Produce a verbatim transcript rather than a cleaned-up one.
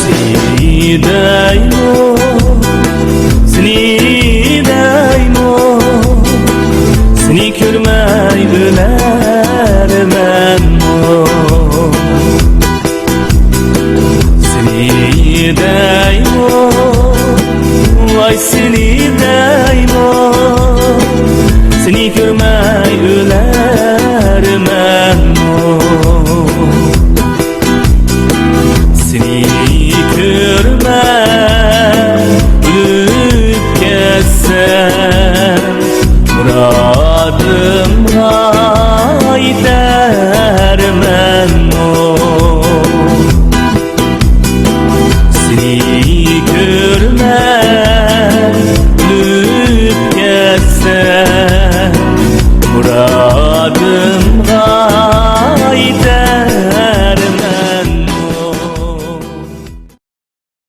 سېنى دەيمۇ، سېنى دەيمۇ، سېنى كۆرمەي ئۆلەرمەنمۇ؟ سېنى دەيمۇ، ۋاي سېنى دەيمۇ، سېنى كۆرمەي ئۆلەرمەنمۇ؟ سېنى كۆرمەي ئۆلۈپ كەتسەم، مۇرادىمغا يېتەرمەنمۇ؟ سېنى كۆرمەي ئۆلۈپ كەتسەم، مۇرادىمغا يېتەر